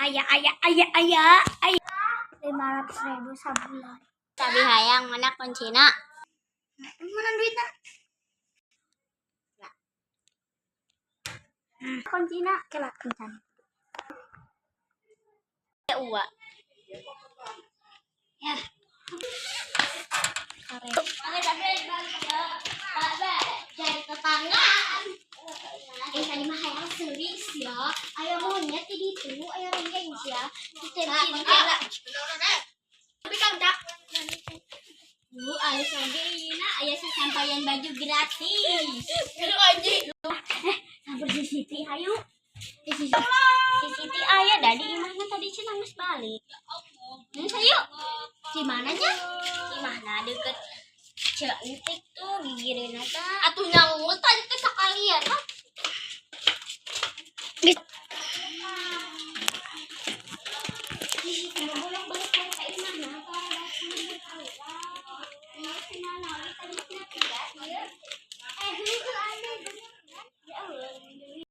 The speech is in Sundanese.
Aya aya aya aya aya 500.000 sabulan. Tapi hayang, mana kuncina? Mana duitnya? Kuncina. Kela kencan. Ya uwa. Ya. Kare. Jadi tetanggaan. Eh, tadi mah hayang seuri sia. Aya monyet di ditu, aya ronggeng sia. Di Tapi kan tak. Bu, alus oge ieuna aya sasampaian baju gratis. Aduh, anjing. Eh, samper si Siti hayu. Si Siti aya da di imahna, tadi cenah geus balik. Hayu. Di mananya? Di mana, deket Ceu Entik tuh gigireunna tah. Atuh nyangut tadi teh sakalian ah. Ih, bolak-balik ka imahna tah. Iya, cenah nawi tadi.